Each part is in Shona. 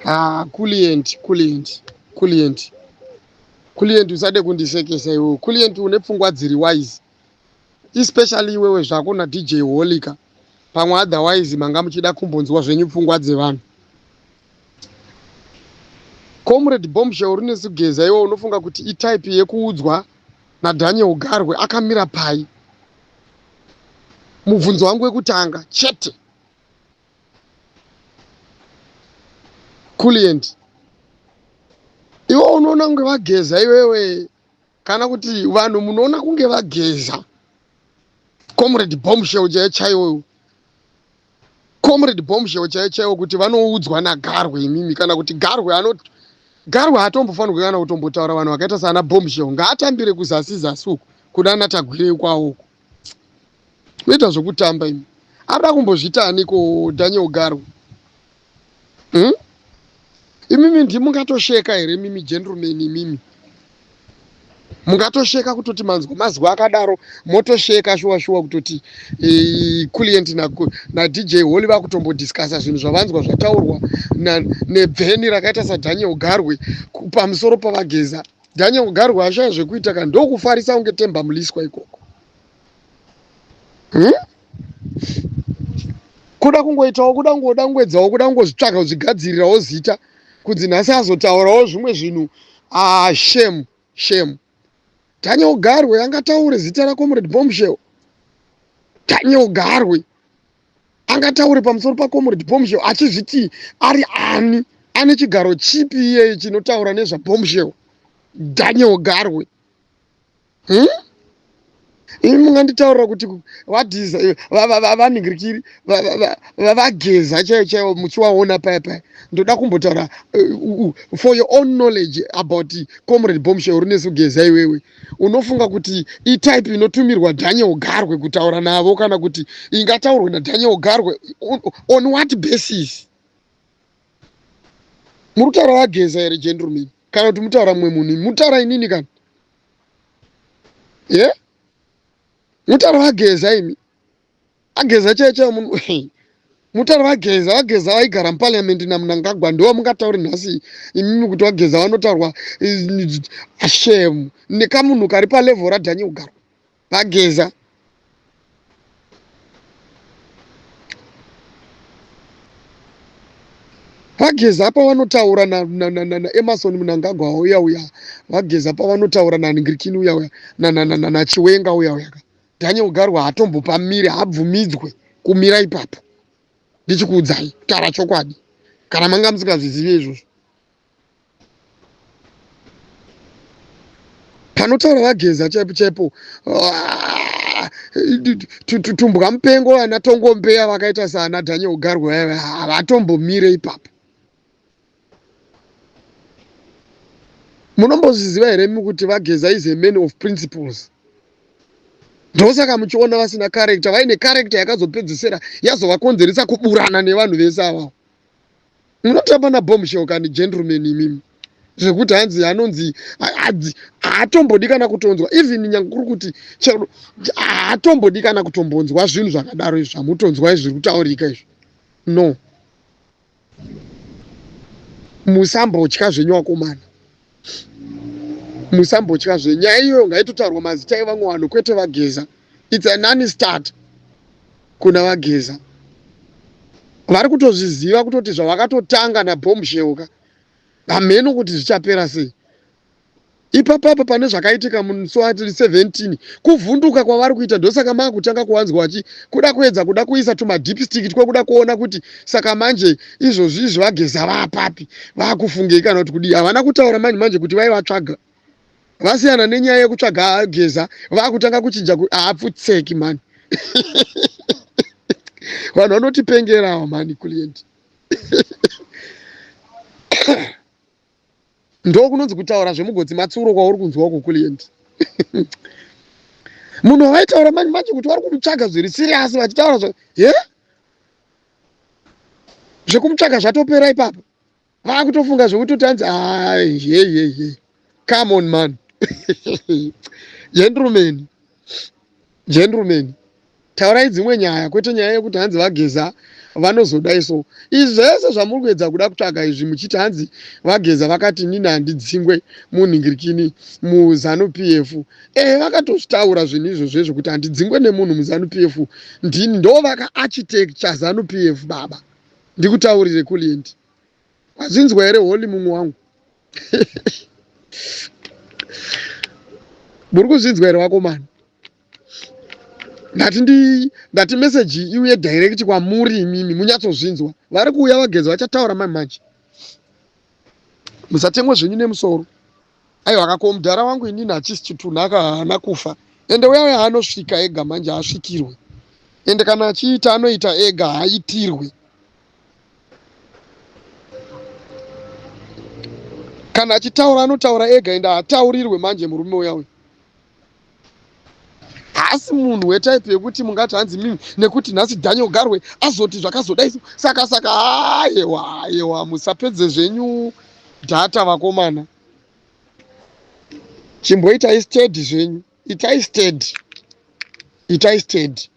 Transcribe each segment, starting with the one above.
Ah, Kulient, Kulient, Kulient. Kulient usade kundisekesa iwewe. Kulient une pfungwa dziri wise. Especially iwewe zvako na DJ Holika. Pamwe otherwise manga muchida kumbonzwa zvenyu pfungwa dzevanhu. Comrade Bombshell rine sugeza iwe unofunga kuti itype yekuudzwa naDaniel Garwe akamira pai? Mubvunzo wangu wekutanga chete. Kulient iwe unoona kunge vageza iwewe kana kuti vanhu munoona kunge vageza comrade bombshell chaiyo chaiwo comrade bombshell chaiyo chaiwo kuti vanoudzwa nagarwe imimi kana kuti garwe ano garwe haatombofanirwi kana kutombotaura vanhu vakaita saana bombshell ngaatambire kuzasi zasi uku kuda ana tagwirei kwawo uku Kuita zvekutamba imi. Arikuda kumbozviita aniko Daniel Garwe? Hmm? Imimi ndimungatosheka here imimi gentleman imimi? Mungatosheka kutoti manzwa mazwi akadaro motosheka shuwa shuwa kutoti e, Kulient na, na DJ Holly vakutombodiscussa zvinhu zvavanzwa zvataurwa nebveni rakaita saDaniel Garwe pamusoro pavageza. Daniel Garwe ashaya zvekuita ka ndokufarisa kunge Temba Mliswa ikoko. Hmm? Kuda kungoitawo kuda kungoda kungoedzawo kuda kungozvitsvaga kuzvigadzirirawo zita kunzi nhasi azotaurawo zvimwe zvinhu. Ah, shame, shame. Daniel Garwe angataure zita raComrade Bombshell. Daniel Garwe angataure pamusoro paComrade Bombshell achizviti ari ani? Ane chigaro chipi iyeye chinotaura nezvaBombshell? Daniel Garwe. Hmm? Imi munganditaurira kuti vadhiza eh, vanhingirikiri vageza chaiyo chaiyo muchiwaona paya paya ndoda kumbotaura eh, for your own knowledge about comrade bombshell runesu geza iwewe unofunga kuti itype inotumirwa daniel garwe kutaura navo kana kuti ingataurwe nadaniel garwe on what basis muri kutaura vageza here gentleman kana kuti mutaura mumwe munhu mutaura inini kana ye yeah? mutaura vageza imi ageza chaiyo chaiyo munhu mutaura vageza vageza vaigara muparliament namunangagwa ndiwo mungatauri nhasi imimi kuti vageza vanotaurwa ashem nekamunhu kari palevel radhaniel garwa vageza vageza pavanotaura naemarson munangagwa uya uya vageza pavanotaura naningirikini uya uya nachiwenga uya uya daniel garwa haatombopamiri haabvumidzwe kumira ipapo ndichikuudzai kutaura chokwadi kana manga musingazvizive izvozvo panotaura vageza chaipo chaipo ah, tumbwa mupengo vana tongombeya vakaita saana daniel garwe vaya havatombomire ipapo munombozviziva here mi kuti vageza is a man of principles ndosaka muchiona vasina character vaine character yakazopedzisira yazovakonzeresa kuburana nevanhu vese avavo munotamba nabombshell kani gentleman imimi zvekuti hanzi anonzi haatombodi kana kutonzwa even nyange kuri kuti chero haatombodi kana kutombonzwa zvinhu zvakadaro izvi zvamutonzwa izvi zviri kutaurika izvi no musambotya zvenyu vakomana musambotya zvenyu nyaya iyoyo ngaitotaurwa mazita evamwe vanhu kwete vageza its a nani start kuna vageza vari kutozviziva kutoti zvavakatotanga nabombshell ka hameno kuti zvichapera sei ipapapa pane zvakaitika musi wa 17 kuvhunduka kwavari kuita ndosaka makutanga kuwanzwa vachi kuda kuedza kuda kuisa tumadipstick twekuda kuona kuti saka manje izvozvi izvi vageza vapapi vakufungei kana kuti kudii havana kutaura manje manje kuti vaivatsvaga vasiyana nenyaya yekutsvaga geza vakutanga kuchinja haapfutseki mani vanhu vanotipengerawo mani client ndokunonzi kutaura zvemugotsi matsuro kwauri kunzwa uko client munhu wavaitaura manje manje kuti vari kumutsvaga zviri serious vachitaura zve ye zvekumutsvaga zvatopera ipapo vakutofunga zvekutoti hanzi hai hey hey hey come on man gentleman gentleman taurai dzimwe nyaya kwete nyaya yekuti hanzi vageza vanozodai so. Izvi zvese zvamuri kuedza kuda kutsvaga izvi muchiti hanzi vaGeza vakati inini handidzingwe munhingirikini muZanu PF. Eh, vakatozvitaura zvinhu izvozvo izvo kuti handidzingwe nemunhu muZanu PF. Ndini ndo vaka architecture Zanu PF baba. Ndikutaurire Kulient. Wazvinzwa here Holy mumwe wangu? Muri kuzvinzwa here vakomana? Ndati ndi ndati message iuye direct kwamuri imimi munyatsozvinzwa. Vari kuuya vaGeza vachataura mai manje. Musatengwe zvenyu nemusoro. Aiwa kako mudhara wangu inini hachisi chitunha ka haana kufa. Ende uya uya anosvika ega manje haasvikirwe. Ende kana achiita anoita ega haaitirwe. Kana achitaura anotaura ega ende haataurirwe manje murume uya uya. Haasi munhu wetype yekuti mungati hanzi mimi nekuti nhasi Daniel Garwe azoti zvakazodai saka saka ayewa ayewa musapedze zvenyu data vakomana. Chimboitai steady zvenyu, itai steady, itai steady.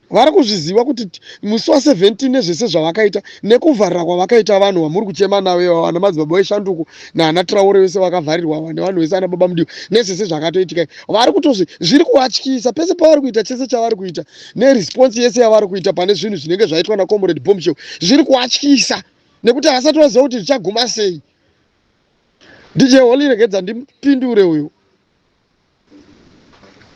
Vari kuzviziva kuti musi wa 17 nezvese zvavakaita nekuvharira kwavakaita vanhu vamuri kuchema navo ivavo vana madzibaba veshanduko naana Traore vese vakavharirwa ava nevanhu vese ana baba Mudiwa nezvese zvakatoitika vari kutozvi zviri kuvatyisa pese pavari kuita chese chavari kuita neresponse yese yavari kuita pane zvinhu zvinenge zvaitwa nacomrade Bombshell zviri kuvatyisa nekuti havasati vaziva kuti zvichaguma sei. DJ Holly regedza ndipindure uyu.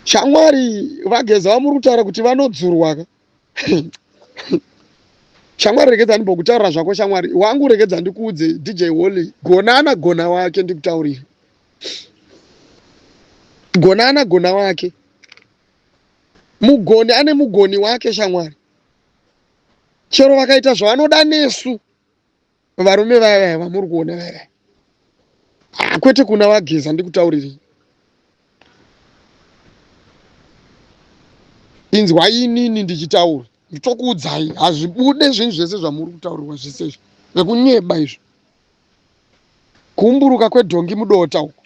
Shamwari vaGeza vamuri kutaura kuti vanodzurwa ka. Shamwari regedza ndimbokutaurira zvako shamwari wangu regedza ndikuudze DJ Holly gonana gona wake ndikutaurire. Gonana gona wake. Mugoni ane mugoni wake shamwari. Chero vakaita zvavanoda nesu. Varume vaya vaya vamuri kuona vaya vaya. Ah, kwete kuna vaGeza ndikutaurirei. Inzwai inini ndichitaura. Nditokuudzai hazvibude zvinhu zvese zvamuri kutaurirwa zvese izvi. Zvekunyeba izvi. Kuumburuka kwedhongi mudota uko.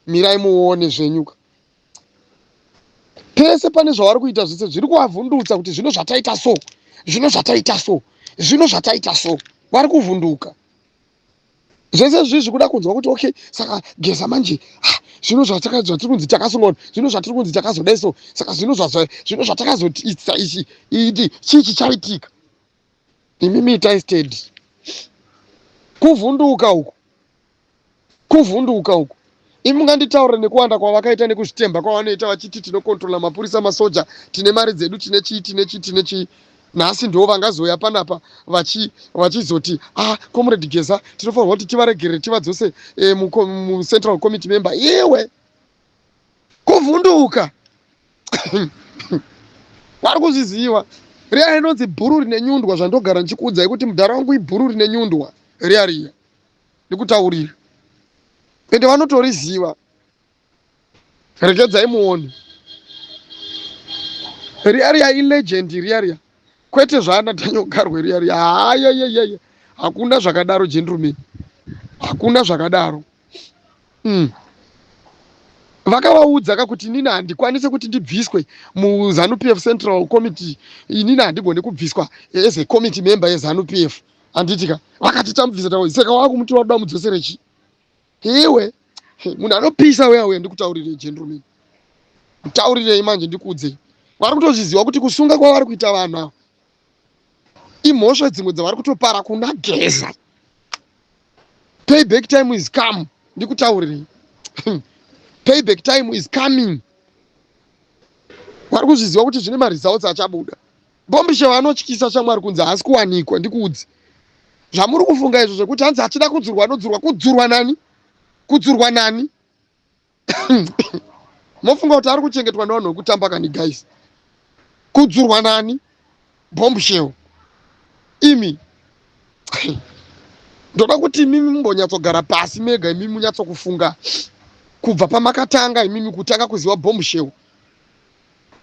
Mirai muone zvenyuka. Pese pane zvavari kuita zvese zviri kuvavhundutsa kuti zvino zvataita so, zvino zvataita so, zvino zvataita so. Vari kuvhunduka. Zvese zvizvi kuda kunzwa kuti okay, saka Geza manje ah, zvino zvatiri kunzi takasunga, zvino zvatiri kunzi takazodai so, saka zvino zvino zvatakazoita ichi iti chii chichaitika? Imimi itai steady. Kuvhunduka uku. Kuvhunduka uku. Imi munganditaurire nekuwanda kwavakaita nekuzvitemba kwavanoita vachiti tinokontrola mapurisa masoja tine mari dzedu tine chii tine chii tine chii nhasi ndivo vangazouya panapa vachi vachizoti ah comrade Geza tinofanirwa kuti tivaregerere tivadzose eh, mucentral committee member iwe kuvhunduka vari kuzviziva riya rinonzi bhuru rine nyundwa zvandogara ndichikuudzai kuti mudhara wangu ibhuru rine nyundwa riya riya ndikutaurira ende vanotoriziva regedzai muone riya riya ilegend riya riya kwete zvaana Daniel Garwe riya riya hayeyeyeye hakuna zvakadaro gentleman hakuna zvakadaro mm. Vakavaudza ka kuti inini handikwanise kuti ndibviswe muZanu PF Central Committee inini handigone kubviswa as a committee member yeZanu PF handiti ka vakati tamubvisa tawo saka wakumuti wakuda mudzosere chii iwe munhu anopisa uya uya ndikutaurirei gentleman mutaurirei manje ndikuudzei vari kutozviziva kuti kusunga kwavari kuita vanhu ava imhosva dzimwe dzavari kutopara kuna Geza payback time is come ndikutaurirei payback time is coming vari kuzviziva kuti zvine maresults achabuda Bombshell anotyisa shamwari kunzi haasi kuwanikwa ndikuudze zvamuri kufunga izvo zvekuti hanzi achida kudzurwa anodzurwa kudzurwa nani kudzurwa nani mofunga kuti ari kuchengetwa nevanhu vekutamba kani guys kudzurwa nani bombshell imi ndoda kuti imimi mumbonyatsogara pasi mega imimi munyatsokufunga kubva pamakatanga imimi kutanga kuziva bombshell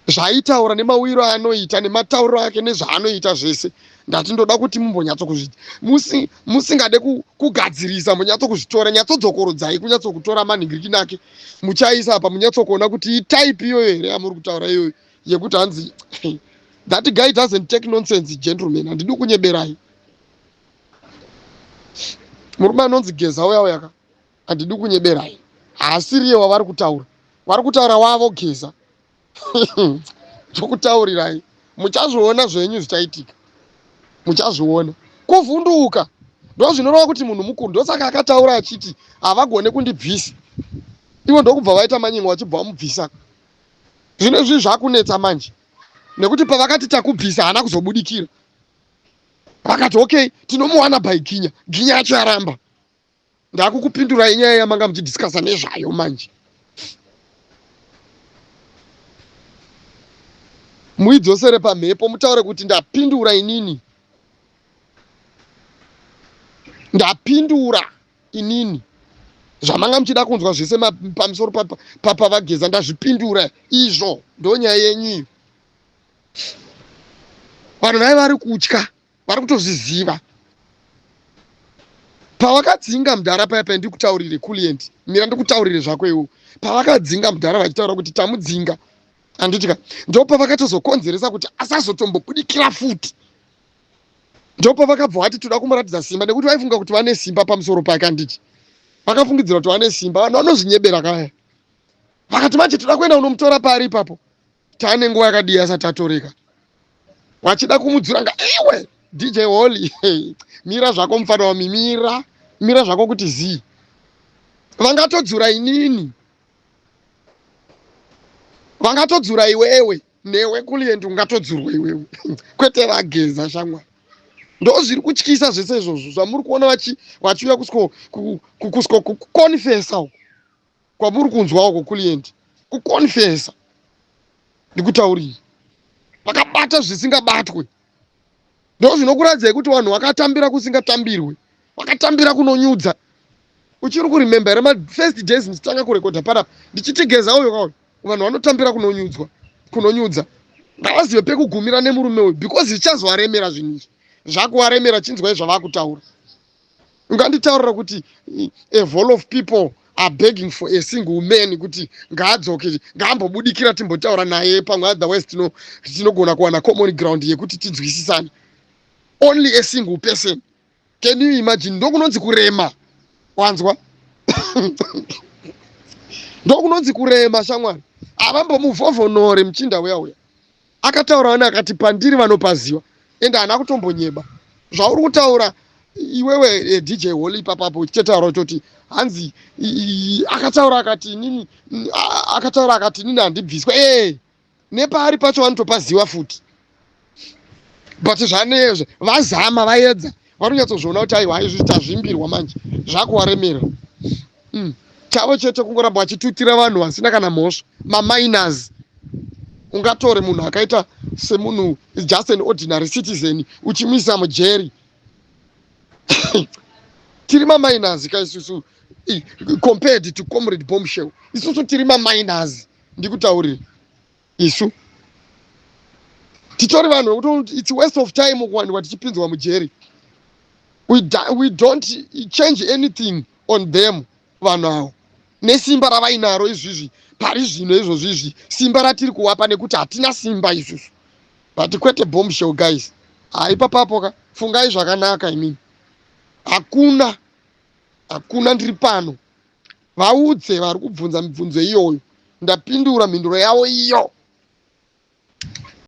zvaaitaura nemauyiro aanoita nematauriro ake nezvaanoita zvese ndati ndoda kuti mumbonyatso kuzvi musi musingade kugadzirisa munyatso kuzvitora nyatsodzokorodzai kunyatso kutora manhingirikini ake muchaisa apa munyatso kuona kuti itaipi iyoyo here yamuri kutaura iyoyo yekuti hanzi That guy doesn't take nonsense, gentlemen. Handidi kunyeberai. Murume anonzi Geza uya uyaka, handidi kunyeberai, haasiriye wavari kutaura. Vari kutaura wavo Geza. Tokutaurirai, muchazviona zvenyu zvichaitika, muchazviona. Kuvhunduka ndo zvinoreva kuti munhu mukuru. Ndosaka akataura achiti havagone kundibvisa ivo, ndokubva vaita manyingo vachibva vamubvisa. Zvino izvi zvakunetsa manje, nekuti pavakati takubvisa, haana kuzobudikira. Vakati okay, tinomuwana by ginya. Ginya yacho yaramba. Ndakukupindurai nyaya yamanga muchidiscussa nezvayo manje. Muidzosere pamhepo, mutaure kuti ndapindura inini, ndapindura inini zvamanga muchida kunzwa zvese pamusoro paVaGeza. Ndazvipindura izvo, ndo nyaya yenyu iyo. Vanhu vaiva vari kutya, vari kutozviziva. Pavakadzinga mudhara paya paya, ndikutaurire Kulient, mira ndikutaurire zvako iwo. Pavakadzinga mudhara vachitaura kuti tamudzinga, handitika? Ndo pavakatozokonzeresa kuti asazotombobudikira futi. Ndo pavakabva vati toda kumuratidza simba, nekuti vaifunga kuti vane simba pamusoro pake, handiti? Vakafungidzira kuti vane simba. Vanhu vanozvinyebera kaya. Vakati manje toda kuenda unomutora pari ipapo, taane nguva yakadii asati atoreka, vachida kumudzuranga. Iwe DJ Holly, mira zvako mufana wami, mira, mira zvako kuti zii. Vangatodzura inini, vangatodzura iwewe, newe Kulient ungatodzurwa iwewe, kwete VaGeza shamwari. Ndo zviri kutyisa zvese izvozvo zvamuri kuona vachiuya kusiko kuconfessa uko kwamuri kunzwa uko. Kulient, kuconfessa, ndikutauriri, vakabata zvisingabatwe. Ndo zvinokuradzai kuti vanhu vakatambira kusingatambirwe, vakatambira kunonyudza. Uchiri kuremember here mafirst days ndichitanga kurekodha panapa ndichiti Geza uyo kauyo, vanhu vanotambira kunonyudzwa, kunonyudza? Ngavazive pekugumira nemurume uyu, because zvichazovaremera. Zvinhu izvi zvakuvaremera. Chinzwai zvavakutaura. Unganditaurira kuti a whole of people are begging for a single man kuti ngaadzoke, ngaambobudikira timbotaura naye pamwe, otherwise tinogona kuwana common ground yekuti tinzwisisane. Only a single person, can you imagine? Ndokunonzi kurema, wanzwa? Ndokunonzi kurema shamwari. Havambomuvhovhonore muchinda uya uya. Akataura wani, akati pandiri vanopaziva, ende haana kutombonyeba. Zvauri kutaura iwewe, DJ Holly, ipapapo uchitotaura kutoti hanzi akataura akati inini, akataura akati inini handibviswa. E nepaari pacho vanotopaziva futi, but zvanezvo vazama, vaedza, vanonyatsozviona kuti aiwa, izvi tazvimbirwa manje, zvakuvaremera. Chavo chete kungoramba vachitutira vanhu vasina kana mhosva, maminors. Ungatore munhu akaita semunhu just an ordinary citizen uchimuisa mujeri? Tiri maminors ka isusu compared to Comrade Bombshell. Isusu tiri maminors, ndikutaurire. Isu titori vanhu vekuti it's waste of time kuwanikwa tichipinzwa mujeri. We don't change anything on them. Vanhu avo nesimba ravainaro izvizvi pari zvino izvozvo izvi, simba ratiri kuvapa nekuti hatina simba isusu, but kwete Bombshell guys. Haipapapo ka, fungai zvakanaka imini. Hakuna, hakuna. Ndiri pano, vaudze vari kubvunza mibvunzo iyoyo, ndapindura mhinduro yavo iyo.